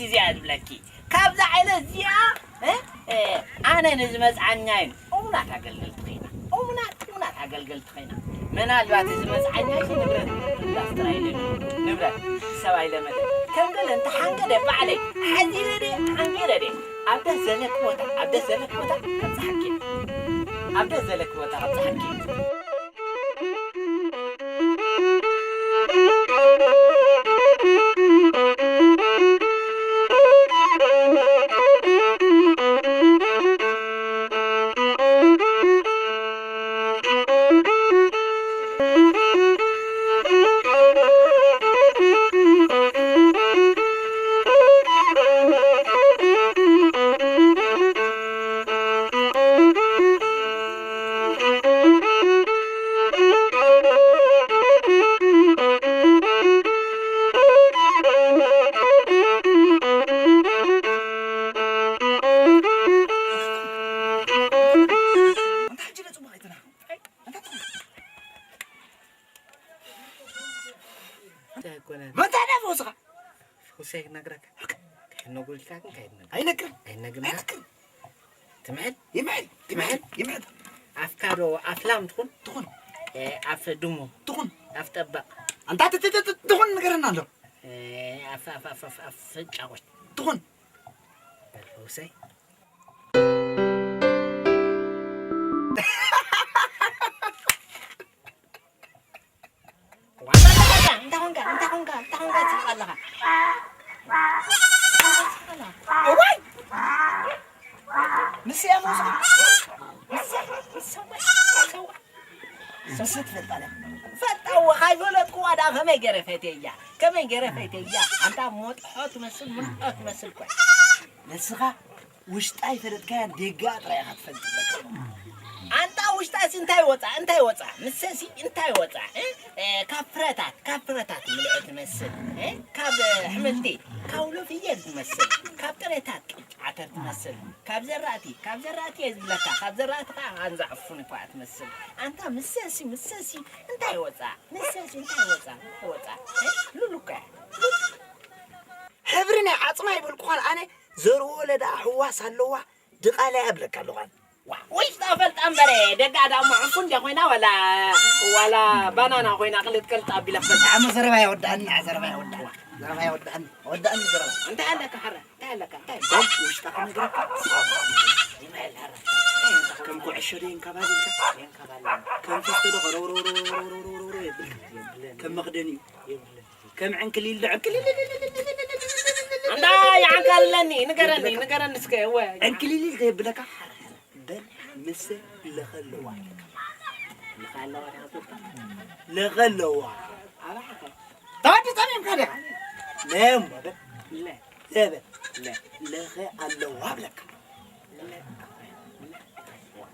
እዚኣ ዝብለኪ ካብዛ ዓይነት እዚኣ እ? እ፣ ኣነ ንዝመጽዓኛይን እሙናት ኣገልገልቲ ኸይና፣ እሙናት፣ እሙናት ኣገልገልቲ ኸይና፣ ምናልባት እዚ መጽዓኛይሲ ንብረት እንዳስትራይ ኢለ ንብረት ሰብኣይ ለመደ ከም ገለ እንተሓንገደ ባዕለይ ሓዚረ ድየ ሓንጊረ ድየ ኣብ ደስ ዘለኪ ቦታ፣ ኣብ ደስ ዘለኪ ቦታ ከብጽሓኪ፣ ኣብ ደስ ዘለኪ ቦታ ከብጽሓኪ። እንታይ ኣይኮነን። መታ ደኣ ፈውስኻ? ፈውሰይ ክነግረካ። ከይነግሩ ኢልካ ግን ከይድነግር። ኣይነግርን። ኣይነግርን። ኣይነግርን። ትምሕል? ይምሕል። ትምሕል። ይምሕል። ኣፍካዶ ኣፍላም ትኹን? ትኹን። እ፣ ኣፍ ድሙ? ትኹን። ኣፍ ጠባቕ? ኣንታ ት-፣ ት-፣ ት-፣ ትኹን ንገረና ኣሎ። እ፣ ኣፍ፣ ኣፍ፣ ኣፍ፣ ኣፍ፣ ኣፍ ጫቑት? ትኹን። በል ፈውሰይ። ዋላ እንታይ ኮንካ? እንታይ ኮንካ? እንታይ ኮንካ? እንታይ ኮንካ ትስሕቕ ኣለኻ? እንታይ ኮንካ ትስሕቕ ኣለኻ? እዋይ! ንስያ መውስኻ? ንስያ? ንስያ? ንስያ? ንስያ ትፈልጣ ኣለኻ? ፈልጣ እወ፣ ካይፈለጥኩዋ ደኣ ከመይ ገይረ ፈትየያ? ከመይ ገይረ ፈትየያ? ኣንታ ሞጥሖ ትመስል፣ ሙልዖ ትመስል እኮ እያ። ንስኻ ውሽጣ ኣይፈለጥካያን፣ ደጋ ጥራይ ኢኻ ትፈልጥ በቃ። ኣንታ ውሽጣሲ እንታይ ወጻ? እንታይ ወጻ? ንሰሲ እንታይ ወጻ? እ? እ፣ ካብ ፍረታት፣ ካብ ፍረታት ምልዖ ትመስል። እ? ካብ፣ እ፣ ኣሕምልቲ፣ ካውሎ ፍየል ትመስል። ካብ ጥረታት ቅጫ ዓተር ትመስል። ካብ ዘራእቲ፣ ካብ ዘራእቲ እየ ዝብለካ። ካብ ዘራእቲ ኸዓ ቃንዛ ዕፉን እኳ ትመስል። ኣንታ ምሰሲ፣ ምሰሲ እንታይ ወጻ? ምሰሲ እንታይ ወጻ? እንታይ ወጻ? እ? ሉሉ እኮ እያ። ሉሉ። ሕብሪ ናይ ዓጽማ ይበልኩኻን ኣነ። ዘርኡ ወለዳ ኣሕዋስ ኣለዋ፣ ድቓላ እያ እብለካ ኣለኹ ኣነ። ዋ፣ ውሽጣ ፈልጣ እምበረ፣ ደጋ ዳሞ ዕፉን ድያ ኮይና ዋላ፣ ዋላ ባናና ኮይና ቅልጥ ቅልጥ ኣቢላ ክፈልጣ። ኣነ ዘረባ የወድኣኒ፣ ዘረባ የወድኣኒ፣ ዘረባ የወድኣኒ፣ ወድኣኒ ዘረባ። እንታይ ኣለካ ሓራ? እንታይ ኣለካ? እንታይ? በል ውሽጣ ክነግረካ። ይምሕል ሓራ። ከም ኩዕሾ ድየ እንካባልልካ? የንካባልል። ከም ፊስቶ ዶ ከረውረውረውረውረውረውረውረው የብልካ? የብልን። ከም መኽደኒኡ? የብልን። ከም ዕንክሊል ዶ ዕንክሊል? ኣንታ ይዓንካልለኒ፣ ንገረኒ፣ ንገረኒ እስከ፣ እወ። ዕንክሊል ተየብለካ፣ በል ምስ ለኸ ኣለዋ። ለኸ ኣለዋ ዲኻ ትብልካ? ለኸ ኣለዋ። ኣባሓኸ። ታዲ ጸሚምካ ዲኻ? ለሞ በል። ለ። ለበ። ለ። ለኸ ኣለዋ ብለካ። ለ። ለ።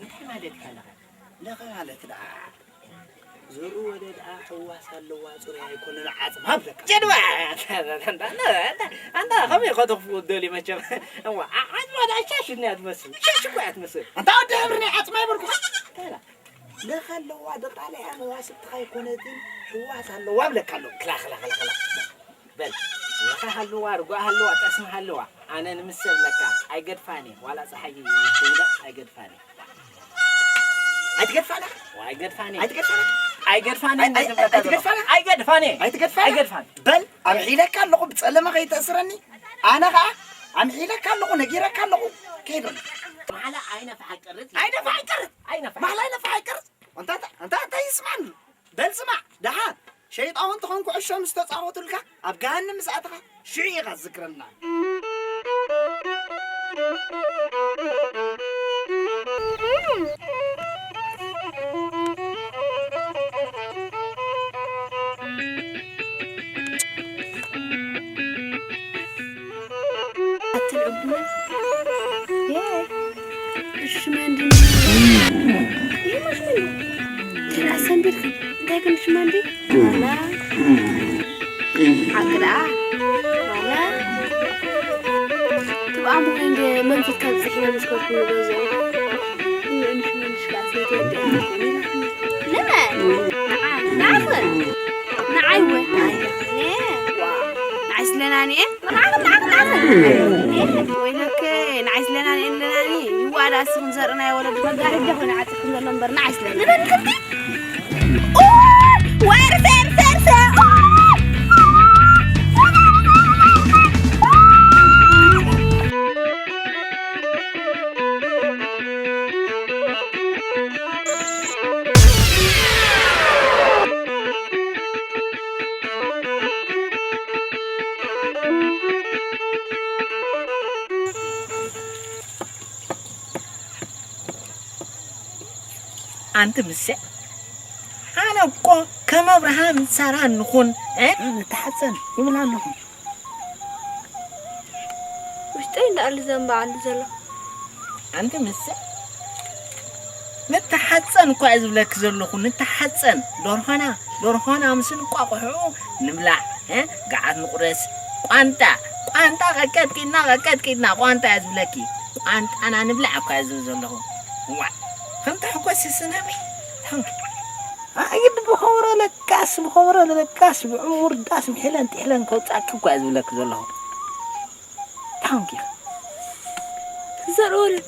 እንታይ ማለት እዩ ለኸ? ለኸ ማለት ደኣ ዘርኡ ወደ ደኣ ሕዋስ ኣለዋ፣ ጽሩይ ኣይኮነን ዓጽማ ብለካ። ጀድዋ! ኣንታ፣ ኣንታ፣ ኣንታ፣ ከመይ ከተኽፍኡ ትደልዩ መቸም? እዋ፣ ዓ-፣ ዓጽማ ደኣ ሻሽ እያ ትመስል። ሻሽ እኮ እያ ትመስል። ኣንታ ወዲ ሕብሪ ናይ ዓጽማ ይበልኩኻ። እንታይ ኢላ? ለኸ ኣለዋ፣ ድቓላ እያ፣ መዋስብትኻ ኣይኮነትን፣ ሕዋስ ኣለዋ ብለካ ኣለኹ። ክላ፣ ክላ፣ ክላ፣ ክላ። በል፣ ለኸ ሃልዋ፣ ርጓ ሃልዋ፣ ጠስሚ ሃልዋ፣ ኣነ ንምሰ ብለካ፣ ኣይገድፋን እየ፣ ዋላ ጸሓይ ትውዳእ ኣይገድፋን እየ። ኣይትገድፋን እየ። ኣይገድፋን እየ። ኣይትገድፋን እየ። ኣይገድፋን እየ፣ ኣይ-፣ ኣይ-፣ ኣይገድፋን እየ። ኣይትገድፋን እየ። ኣይገድፋን እየ። ኣይገድፋን። በል፣ ኣምሒለካ ኣለኹ፣ ብጸለመ ከይተእስረኒ። ኣነ ኸኣ ኣምሒለካ ኣለኹ፣ ነጊረካ ኣለኹ። ከይድ በል። ማሕላ ኣይነፍሕ ኣይቀርጽ። ኣይነፍሕ ኣይቀርጽ። ኣይነፍሕ። ማሕላ ኣይነፍሕ ኣይቀርጽ። ኣንታ፣ ኣንታ፣ ኣንታ ይስማዕኒ። በል ስማዕ፣ ደሓር ሸይጣውንቲ ኾን ኩዕሾ ምስ ተጻወቱልካ፣ ኣብ ገሃነም ምስ ኣተኻ፣ ሽዑ ኢኻ ትዝክረና። ኣትልዕቡና። የ-፣ እሺ፣ ማንዲ። ይሄ ማሽ ምንድን ነው? ተራ ሰንቢልክ። እንታይ ግን እሺ፣ ማንዲ? ዋላ። ሓቂ ደኣ። ዋላ። ትብኣሙ እንደ መንፈስ ካብ ዝሕነ ምስ ከርኩ ይበዝኦ። እሺ፣ ማንዲ ሽቃ ዘይተወደአ። ንመን? ንዓ-፣ ንዓኽ? ንዓይ ወ-፣ ንዓይ። ዋ። ንዓይ ለናኒ እየ። ወይለከ፣ ንዓይስ ለናኒ እየ፣ ለናኒ። ይዋዳ እስኹም ዘርእናዮ ወለዶ መጋረጃ ኾነ ዓፂኹም ዘሎ እምበር ንዓይስ ለናኒ። ወርፌ፣ ወርፌ፣ ወርፌ። ኣንቲ ምሰ፣ ኣነ እኮ ከም ኣብርሃም ሳራ ንኹን፣ እ? ንተሓጸን ይብል ኣለኹ። ውሽጠይ እንዳኣሉ ዘንባዓሉ ዘሎ። ኣንቲ ምሰ፣ ንተሓጸን እኳ እየ ዝብለኪ ዘለኹ፣ ንተሓጸን። ደርሆና፣ ደርሆና ምስ እንቋቑሖ ንብላዕ፣ እ? ገዓት ንቑረስ፣ ቋንጣ፣ ቋንጣ ቀቀጥቂጥና፣ ቀቀጥቂጥና፣ ቋንጣ እየ ዝብለኪ። ቋንጣና ንብላዕ እኳ እየ ዝብል ዘለኹ። ዋእ፣ ከም ተሕጎሲ ስነሚ፣ ታንኪ። ኣይ፣ ግዲ ብኸብሮ ለቃስ፣ ብኸብሮ ለቃስ፣ ብዕሙር ዳስ ምሒለን ጢሕለን ከውጻኪ እኳ እየ ዝብለኪ ዘለኹ። ታንኪ። ዘር ወለድ፣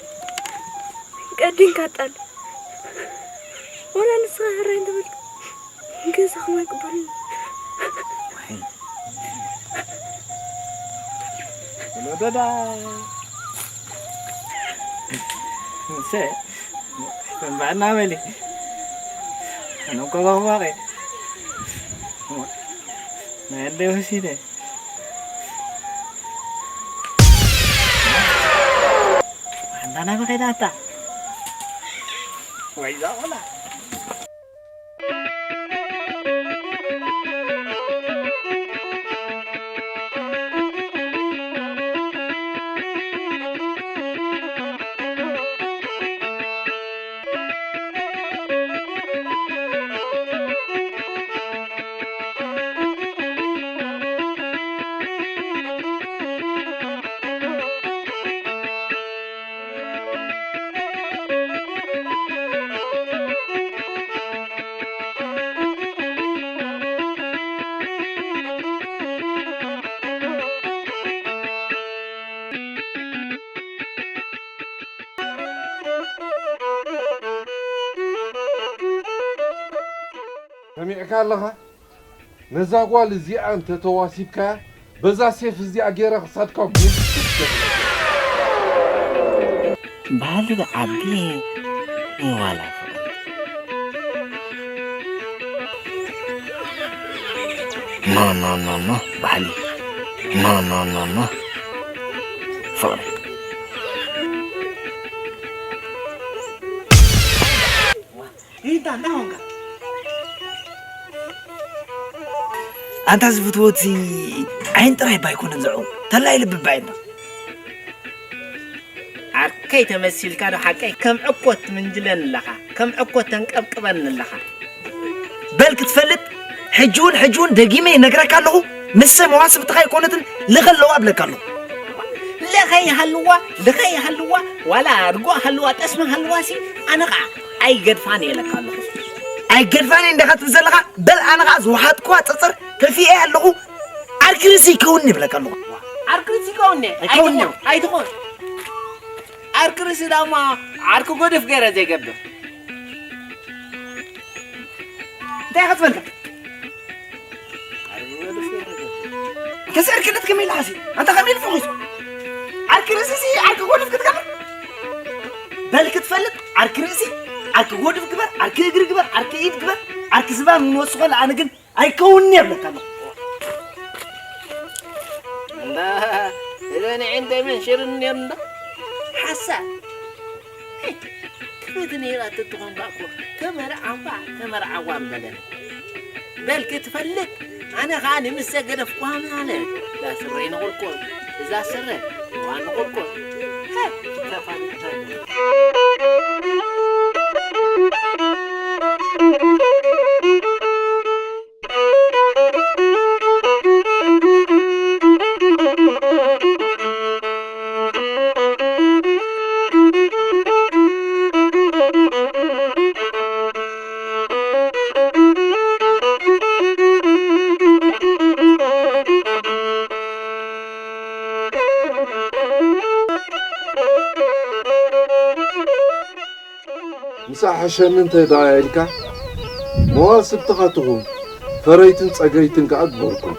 ቀዲንካ ጣል። ወላ ንስኻ ሕራይ እንተበልካ፣ ገዛኹም ኣይቅበልን። ወለደዳ። እንሰ፣ ተንባዕና በሊ። ኣነ እኮ ባባቐ። ናይ ኣደይ ወሲደ። ኣንታ ናበይ ከይዳ ኣታ? ወይ ዛቑላ። ሰሚዕካ ኣለኻ? ነዛ ጓል እዚኣ እንተ ተዋሲብካያ፣ በዛ ሴፍ እዚኣ ገይረ ክሳድካ ጉድ። ባህሊ ዓዲ ይዋላ ፍቕሪ። ኖ፣ ኖ፣ ኖ፣ ኖ፣ ባህሊ። ኖ፣ ኖ፣ ኖ፣ ኖ፣ ፍቕሪ። ሪታ፣ እንታይ ሆንካ? ኣንታ ዝፍትወት ዓይን ጥራይ ባይኮነን ዘዕው፣ ተላይ ልቢ ባይና። ዓርከይ ተመሲልካ ዶ ሓቀይ? ከም ዕኮት ትምንጅለን ኣለኻ፣ ከም ዕኮት ተንቀብቅበን ኣለኻ። በል ክትፈልጥ፣ ሕጂ እውን፣ ሕጂ እውን ደጊመ ይነግረካ ኣለኹ፣ ንሰ መዋስብትኻ ኣይኮነትን፣ ልኸ ኣለዋ እብለካ ኣለኹ። ለኸ ይሃልዋ፣ ልኸ ይሃልዋ፣ ዋላ ርጎ ሃልዋ፣ ጠስሚ ሃልዋ ሲ፣ ኣነ ኸዓ ኣይገድፋን እየ ኢለካ ኣለኹ። ኣይገድፋን እየ እንዲኻ ትብል ዘለኻ፣ በል ኣነ ኸዓ ዝወሓጥኩዋ ጸጸር ከፊኤ ኣለኹ፣ ዓርኪ ርእሲ ይከውንኒ ይብለካ ኣለኹ። ዓርኪ ርእሲ ይከውንኒ? ኣይከውንኒ። ኣይትኹን፣ ኣይትኹን። ዓርኪ ርእሲ ዳማ ዓርኪ ጎድፍ ገይረ ዘይገብር። እንታይ ኢኻ ትፈልጥ? ተሰርክነት ከመይ ኢልካ ሲ? ኣንታ ከመይ ኢሉ ፈኺሱ? ዓርኪ ርእሲ ሲ ዓርኪ ጎድፍ ክትገብር? በል ክትፈልጥ ዓርኪ ርእሲ፣ ዓርኪ ጎድፍ ግበር፣ ዓርኪ እግሪ ግበር፣ ዓርኪ ኢድ ግበር፣ ዓርኪ ዝባን ንወስኾ ለኣነ ግን ኣይከውንኒ የብለካ ኣለኹ። እንዳ፣ እዘን ዒንተይ መንሽርን ነይሩ እንዳ። ሓሳብ። ክፍእቲ ነይራ ትትኾን ባእኮ፣ ተመርዓዋ፣ ተመርዓዋ እምበለን። በል ክትፈልጥ፣ ኣነ ኸኣ ንምሰ ገደፍኳ ማለት። እዛ ስረይ ንቑልቁል፣ እዛ ስረ፣ እዋ ንቑልቁል። ሀ፣ ተፋሊጥና። ምሳሕ ሕሸኒ እንተ ደኣ ኢልካ፣ መዋስብትኻ ትኹን፣ ፈረይትን ጸገይትን ከኣ ግበርኩም።